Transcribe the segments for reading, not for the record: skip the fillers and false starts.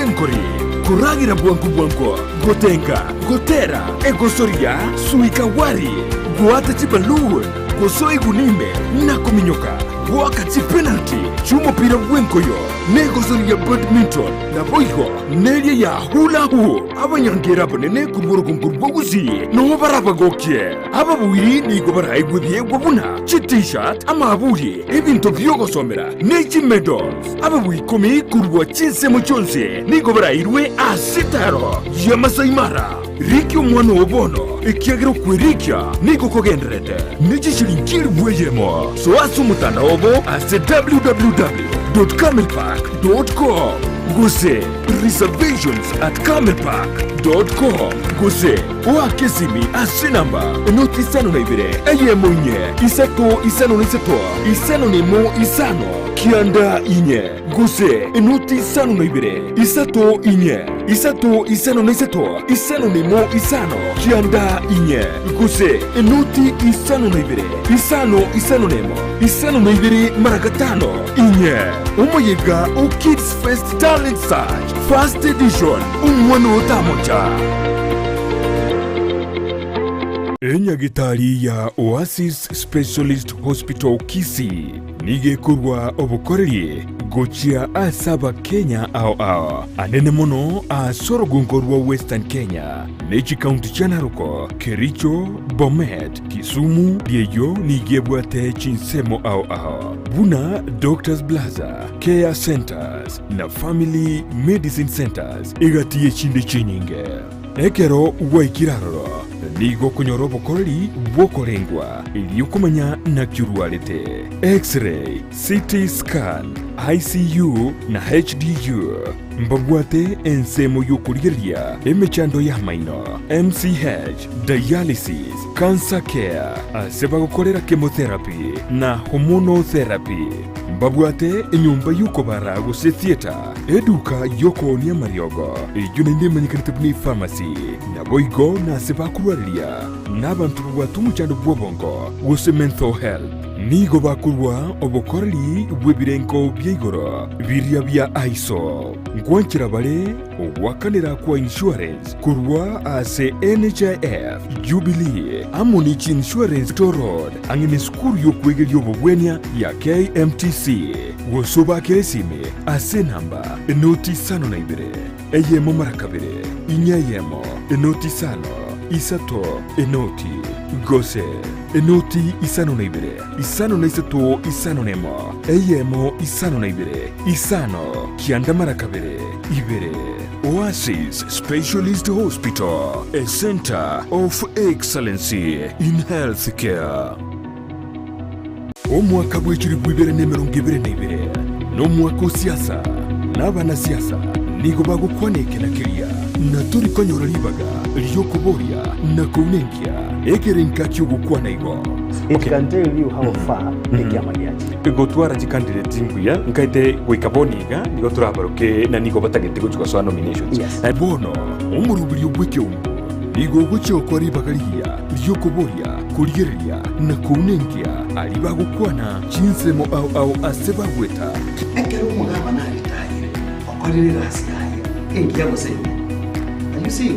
enkori, koragera bwango bwango, gotenga, gotera, egosoria, suika wari, goata chiballoon, gosoa eguni ime, na kominyoka, goaka chipenalty chi'omopira bw'enkoyo, na egosori ya badminton, naboigo neria ya hula hoop. Abanyangera abanene korwa orogongo rwa Gusii noo barabagokie. Ababuiri nigo baraegwe ebiegwa buna chi-T-shirt, amaaburi, ebinto bi'ogosomera, ne chimedals. Ababui ikomi korwa chinsemo chionsi nigo barairwe ase etaaro ya Masai Mara. Rikia omwana oo bono, ekiagera okwerikia nigo kogendererete ne chishilingi elifu eyemo. Soa ase omotandao obo ase www.camelpark.com gose reservations at camelpark.com gose oake esimi ase enamba enoti 52 eyemo inye isato 53 51 5 9 4 gose enoti 52 3 4 3 53 51 5 9 4 gose enoti 52 5 51 52 mara 5 4. Omoyega o Kids Fest Talent Search First Edition, Omwana otamocha. Enyagitari ya Oasis Specialist Hospital Kisii nigo ekorwa obokoreri gochia ase Abakenya ao ao, anene mono ase orogongo rwa Western Kenya ne chikaunti chia Narok, Kericho, Bomet, Kisumu eyio nigo ebwate chinsemo ao ao buna Doctors Plaza, Care Centers na Family Medicine Centers egati y'echinde chinyinge. Ekero gwaikire aroro, nigo okonyora obokoreri bw'okorengwa erio komanya naki orwarete, X-ray, CT scan, ICU na HDU. Mbabwate ensemo y'okorigereria emechando y'amaino, MCH, dialysis, cancer care, ase bagokorera chemotherapy na hormonal therapy. Mbabwate enyomba y'okobara gose theatre, eduka y'okoonia amariogo, eyio naende emanyekanete buna epharmacy, naboigo nase bakorwareria nabanto babwate omochando bw'obongo gose mental health. Nigo bakorua obokoreri bw'ebirengo bia igoro biria bia ISO. Nkwanchera bare ogoakanera kwa insurance korwa ase NHIF, Jubilee, amo ne chiinsurance Road ang'e nesukuru y'okwegeria obobwenia ya KMTC. Gose obakere esimi ase enamba enoti 52 eyemo mara kabere inya eyemo enoti isano isato enoti gose enoti 52 53 51 eyemo 52 5 9 mara kabere ibere. Oasis Specialist Hospital, a center of excellency in healthcare. Omwaka bw'echilifu ibere na emerongo ebere na ibere nomwaka o siasa, na abanasiasa nigo bagokwana eke na keria, na tori konyora ribaga ri'okoboria na kounenkia ekerenka ki'ogokwana igo. It can tell you how far ekiama giachire. Gotwara chicandidate mbuya nkaete goika bono iga nigo torabaroke na nigo batagete gochia gosoa nominations. Yes. Bono omoroberio bw'ekeumbu nigo ogochia gokora ribaga rigiya ri'okoboria, korigereria, na kounenkia aria bagokwana chinsemo ao ao ase bagweta. Ekero omogabana aritayire, okorire egasi yaye engiya gose embe. And you see,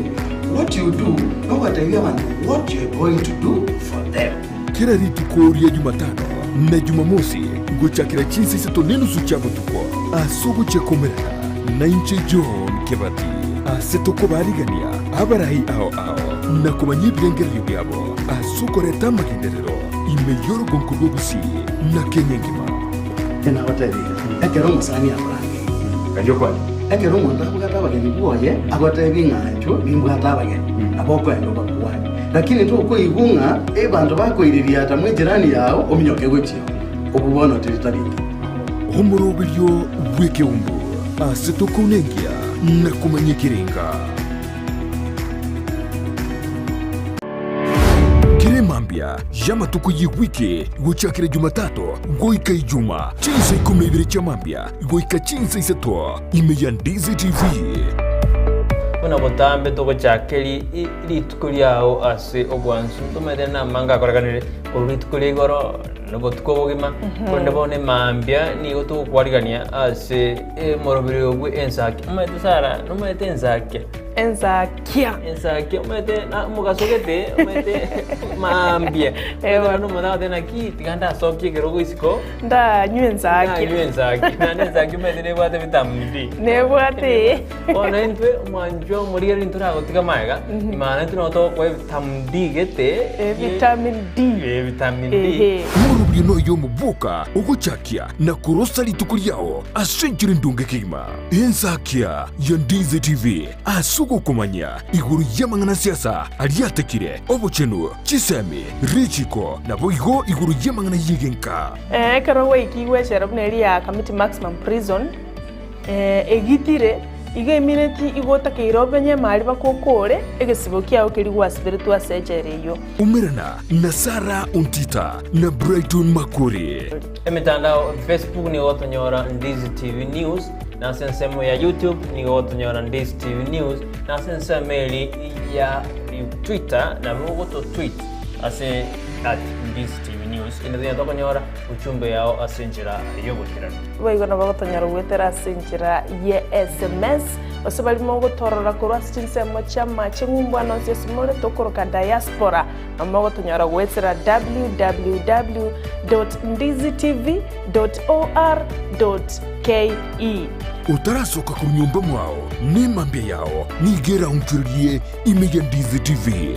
what you do, nogotebia abanto what you are going to do for them. Kera rituko ria Jumatano na Jumamosi gochakera chinsa isato nenusu chia botuko ase ogochia komerana nainche John Kebati ase tokobarigania abarai ao ao na komanya ebirengererio biabo ase okoreta amagenderero ime y'orogonko rwa Gusii na Kenya engima. Nabatebirie, ekero omosani akorangeire, ekero omonto abwate abageni bwoye, agotebie ng'a inchuo nimbwate abageni, nabo okoenda obakwanie. Lakini tokoigwa ng'a abanto bakoiririata mw'ejirani yao ominyoke gochia oo, obwo bono teri tari engiya. Omoroberio bw'ekeumbu ase tokounenkia na komanya ekerenga. Kera emambia y'amatuko y'ewiki gochakera Jumatatu goika Ijuma, chinsa ikomi na ibere chia mambia goika chinsa isato, ime ya Ndizi TV. Buna botambe togochaka rituko riao ase obwansu, ntomanyete namange akorekanire korwa rituko ria igoro na obotuko obogima, korende bono emambia nigo togokwarigania ase omoroberi obwe ensaki. Omanyete Sarah, nomanyete ensakia? Ensakia. Ensakia omanyete na omogaso gete, omanyete mambia, Eeh. omanyete omonto agoteba naki tiga ndasokie ekerogo isiko. Ndanywe ensakia. Ndanywe ensakia. Naende ensakia omanyete nebwate vitamin D. Nebwate ee. Bono intwe omwanchwa omorigereria ntoragotiga magega, maana intwe nabo togokoa evitamin D gete. Vitamin D. Eh, vitamin D. Ehe. Omorobio noyo omoboka ogochakia na korosa rituko riao ase enchera endonge kegima. Ensakia ya Ndizi TV ase ogokomanya igoro y'amang'ana a siasa aria atekire, obochenu, chisemi, richiko, naboigo igoro y'amang'ana y'egenka. Ekero gwaikigwe echela buna eria ya Kamiti Maximum Prison, egitire, igo emineti igo otakeire obenye emari bakokore egesibo kiao keria gwasiberetwe ase echela eyio. Umerana na Sarah Ontita na Brighton Makori. Emetandao, Facebook nigo gotonyora Ndizi TV News, na ase ensemo ya YouTube nigo gotonyora Ndizi TV News, na ase ensemo eri ya Twitter nabo ogoto tweet ase at Ndizi TV News. Inde tonya tokonyora ujumbe yao ase enchera y'oboikeranu. Boigo nabo gotonyora goetera ase enchera ye sms, gose baria mogotorora korwa ase chinsemo chi'amache ng'umbu ande onsi ase more tokoroka diaspora, nabo mogotonyora goetera www dot ndizitv dot or dot ke. Otarasoka korwa nyomba mwao, nemambia yao nigo eraonchorerie ime ya Ndizi TV.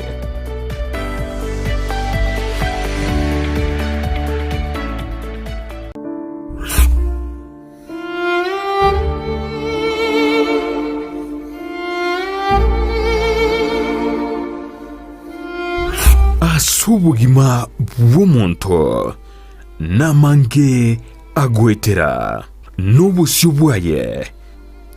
Ase obogima bw'omonto namange agoetera, na obosio bwaye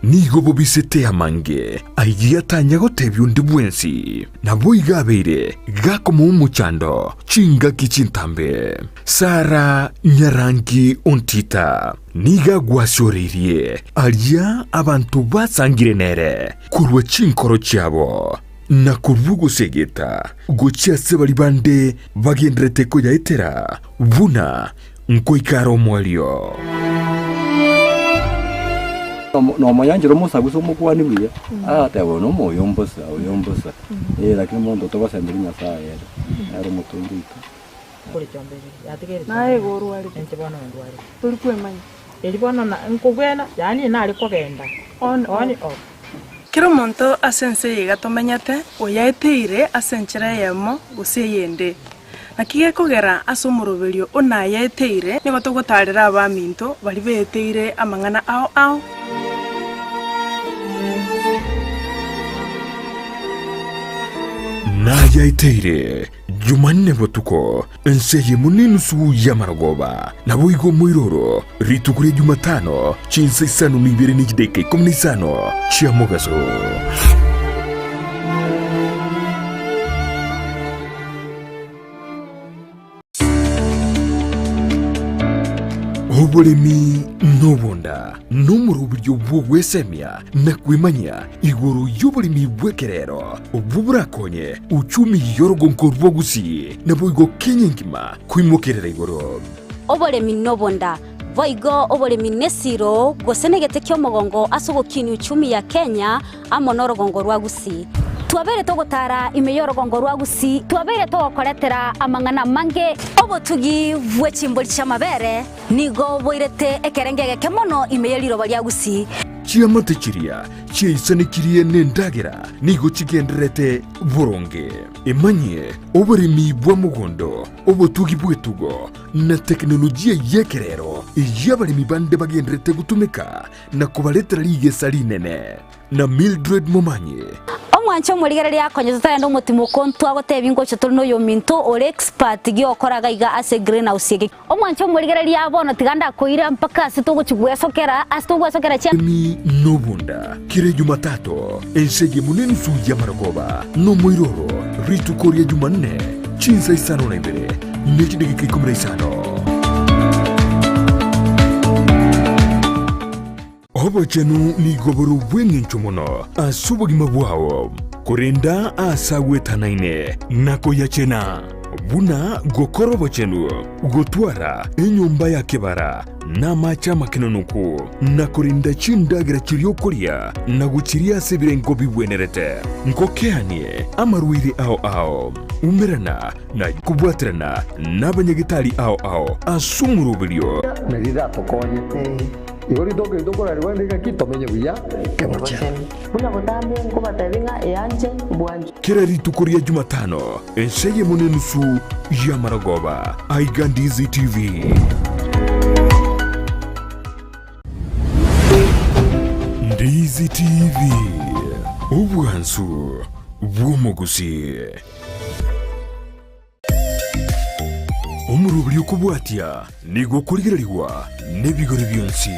nigo bobisete amange ayio atanya gotebia onde bwensi. Naboigo abeire gakomoa omochando chingaki chintambe. Sara nyarangi ontita nigo agwasioreirie aria abanto basangire nere korwa chinkoro chiabo. Na korwa ogosegeta gochia ase baria bande bagendererete koyaetera, buna nkoika are omoerio. Nomoyanchera omosagusa omokuani buya, agateba oyo nomoyo mbosa, oyo mbosa. Eh, lakini monto togosemberia Nyasaye ere, nere omotongi oito. Naye igo orwarete, tori kwemanya. On off. Kera omonto ase ense eye iga tomenyete, oyaeteire ase enchera eyemo gose eyende. Naki gekogera ase omoroberio o nayaeteire, nigo togotaarera abaminto baria beeteire amang'ana ao ao. Nayaeteire Jumanne botuko, ense eyemo nenusu y'amarogoba, naboigo omoiroro, rituko ria Jumatano, chinsa isano na ibere ne chidaeka ikomi na isano chia mogaso. Oboremi nobonda nomoroberio bw'ogwesemia na kwemanyia igoro y'oboremi bw'ekerero obwo borakonye uchumi y'orogonko rwa Gusii naboigo Kenya engima koimokerera igoro. Oboremi nobonda, boigo oboremi nesiro gose negete ki'omogongo ase ogokinia uchumi ya Kenya amo norogongo rwa Gusii. Twabeire togotara ime y'orogongo rwa Gusii, twabeire togokoretera amang'ana amange. Obotugi bwe chimbori chi'amabere nigo boirete ekerengo egeke mono ime ye riroba ria Gusii. Chiamate chiria chiaisanekirie nendagera nigo chigendererete boronge. Emanyie oboremi bwa mogondo, obotugi bw'etugo, na teknolojia y'ekerero eyio abaremi bande bagendererete gotumeka na kobaretera rigesa rinene. Na Mildred Momanyi. Omwanche omorigereria akonye totarenda omotimoko ntwagotebia ngocha tore noyominto ore expert giokora iga iga ase greenhouse eke. Omwanche omorigereria bono tiga ndakoira mpaka ase togochi gwesokera ase togwesokera chia. Emi nobonda kera Jumatatu, ense eyemo nenusu y'amarogoba, nomoiroro rituko ria Jumanne chinsa isano na ibere ne chidageka ikomi na isano. Obochenu nigo bore obw'engencho mono ase obogima bwao, korenda aase agwetanaine na koyachena, buna gokora obochenu, gotwara enyomba ya kebara na amache amakenonoku, na korenda chindagera chiria okoria na gochiria ase ebirengo bigwenerete. Ngokeanie amarwaire ao ao, umerana na kobwaterana nabanyagetari ao ao ase omoroberio. Na riratokonye. Igo ritoke rito korarigwa rende ng'aki tomenye buya kebochenu. Buna botambe nkobatebia ng'a eanche bwanchwe. Kera rituko ria Jumatano, ensa eyemo nenusu y'amarogoba, aiga Ndizi TV. Ndizi TV, obwansu bw'omogusii. Omoroberi okobwatia nigo okorigererigwa nebigori bionsi.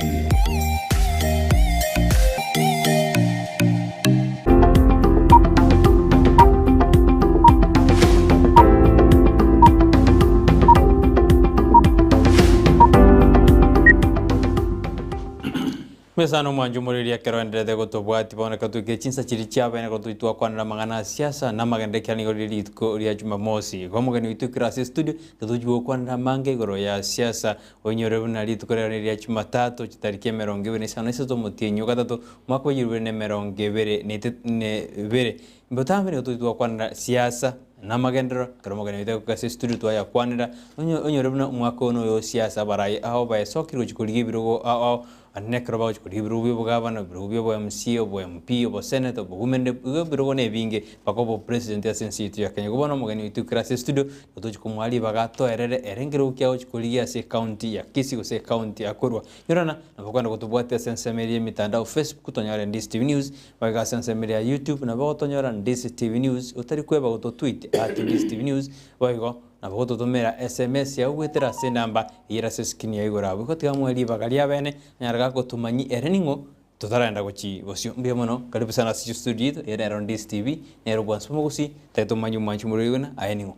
Mesa nomwancho omoreri ekero oenderete gotobwatia bono reka toike chinsa chiria chiabene ekero tochi twakwanera amang'ana a siasa na amagendo ekiagera nigo rire rituko ria Jumamosi. Igo omogeni oito ekero ase estudio totochi gokwanera amange igoro ya siasa oinyore buna rituko rero neria Jumatatu chitariki emerongo ebere na isano na isato omotienyi o gatato omwaka wa elifu ibere na emerongo ebere na ete na ebere. Botambe nigo tochi twakwanera siasa na amagenderero ekero omogeni oito agoika ase estudio twayakwanera onye onyore buna omwaka oyo noyo o siasa abarai ao baesokire gochia korigia ebirogo ao ao Naende nekero bagochia korigia ebirogo bia obogabana, ebirogo bia obo MCA, obo MP, obo Senator, obo Women Rep, igo ebirogo na ebinge mpaka obo President ase ense yaito ya Kenya. Igo bono omogeni oito ekero ase estudio, nigo togochia komoa ribaga atoerere ere nkerogo ki agochia korigia ase ecounty ya Kisii gose ecounty akorwa. Nyorana, nabo okogenda gotobwatia ase ensemo eria y'emitandao Facebook tonyore Ndisi TV News, goika ase ensemo eria ya YouTube nabo ogotonyora Ndisi TV News, otari kweba gototweet at Ndisi TV News, boigo Nabo gototomera SMS yao goetera ase enamba eyere ase eskrini ya igoro abwo. Igo tiga moe ribaga riabene anyare gagotomanyi ere ning'o totaragenda gochi bosio. Mbuya mono, karibu sana ase chistudio chiaito, eye nero Ndisi TV, nero obwansu bw'omogusii, tari tomanye omwanchi omorweri buna aye ning'o.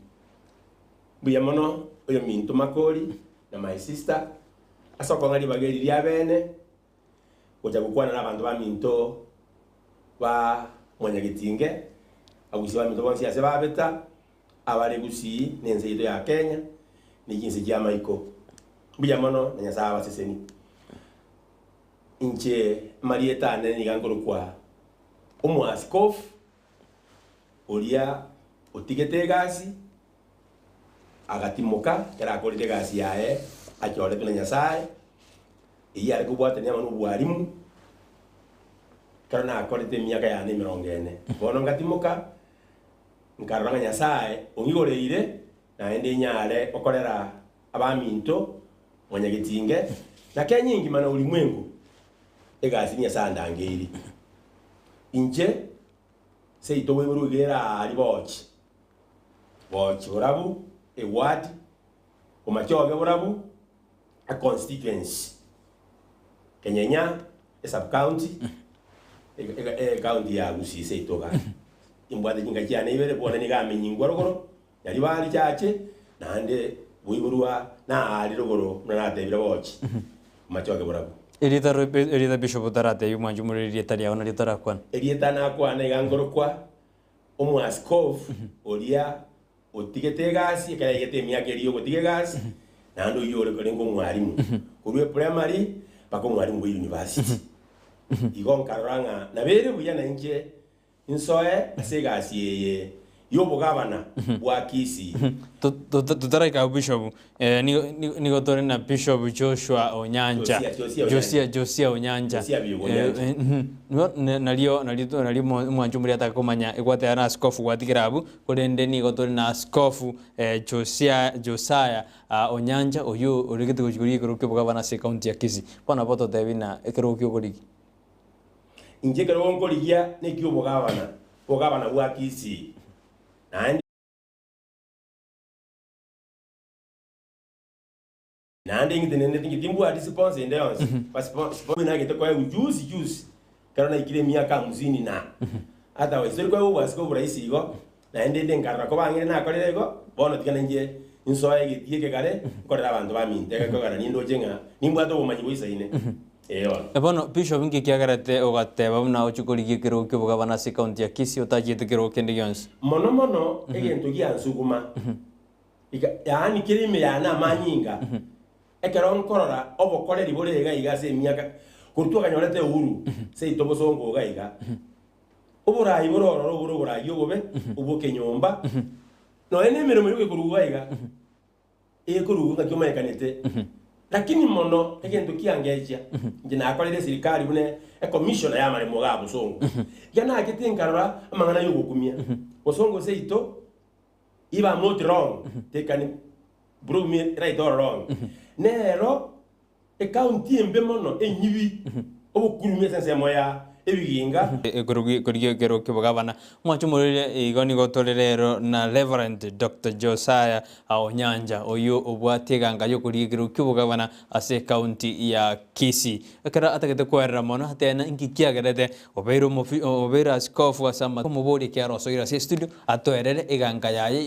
Mbuya mono oyominto Makori na my sister ase okong'a ribaga eri riabene gocha gokwana nabanto baminto ba mwanyagetinge, agusie baminto bonsi ase babeta, abare gusii nense yaito ya Kenya, ne chinse chi'amaiko. Mbuya mono na Nyasae abaseseni. Inche amarieta ane niga nkorokwa Omoaskofu oria otigete egasi agatimoka ekero akorete egasi yaye achoretwe na Nyasae, eyio are kobwatania amo na obwarimu, ekero nakorete emiaka yane emerongo ene. Bono ngatimoka. Nkarora ng'a Nyasae ong'igoreire, naende inyare gokorera abaminto mwanyagetinge, na Kenya engima na ulimwengu egasi Nyasae andangeirie. Inche seito bwaiborwe iga ere aaria bochi, bochi borabu, eward, bomachoge borabu, a constituency, Kenyenya, esub county, ecounty ya Gusii seito igaa. Nimbwate chinka chiane ibere, bono nigo amenyingwa rogoro, na ribaga richache, naende boiborwa naare rogoro buna natebire bochi, amachoge borabwo. Erieta erieta Bishop otaratebia omwanchi omorero erieta riao nario torakwane. Erieta nakwana iga nkorokwa Omoaskofu oria otigete egasi ekero aigete emiaka eria yogotiga egasi, naende oyio ore orenge omwalimu korwa eprimary mpaka omwalimu bwe university. Igo nkarora ng'a nabo ere buya nainche Insoe ase egasi eye y'obogabana bwa Kisii. Totaraika abwo Bishop, nigo tore na Bishop Joshua Onyancha. Josia, Josia Onyancha. Nario, nario, nario omwancho omoria atake komanya egwateba na askofu gwatigera abwo, korende nigo tore na askofu Josia, Josiah Onyancha oyio origete gochia korigia ekerogo ki'obogabana ase ecounty ya Kisii. Bono nabo totebi ng'a ekerogo ki'oborigi. Inche ekero nkorigia neki obogabana, obogabana bwa Kisii, naende naende ng'itenenete inche timbwati sponsor ende yonsi, ba sponsor nagete koegwa juzi juzi, ekero naikire emiaka hamsini na, otherwise tori koegwa obwasike oborahisi igo, naende inde nkarora kobang'ire nakorire igo, bono tiga nainche nsoe egetii eke kare, nkorere abanto baminto, egekogera nindoche ng'a nimbwate obomanyi boisaine. Ee bono. Bono Bishop nki kiagerete ogateba buna ochie korigia ekerogo kia obogabana ase ecounty ya Kisii otachiete kerogo kende gionsi? Mono mono egento giansuguma, iga yaani kere ime yane amanyinga, ekero nkorora obokoreri bore iga iga ase emiaka korwa twakanyorete uhuru seito bosongo iga iga, oborai bore ororo obore oborai obobe, obwokenyomba, nonya na emeremo yogekorwa iga iga. Ekorugwa ng'aki omanyekanete, lakini mono egento kiangechia, inche nakorire esirikari buna ecommissioner y'amaremo igaa Bosongo. Iga nachete nkarora amang'ana y'ogokumia. Bosongo seito, if I'm not wrong, they can prove me right or wrong, nero Ecounty embe mono enyibi, obokurumi ase ensemo ya ebiginga. Korigia ekero ki'obogabana. Omwancho omorwaire igo nigo tore rero na Reverend Doctor Josiah Onyanja oyio obwate eganga y'okorigia ekero ki'obogabana ase ecounty ya Kisii. Ekero atagete koerera mono atena inki kiagerete obeire omofi obeire askofu ase ama omoborie ekiaro osoire ase estudio atoerere eganga yaye.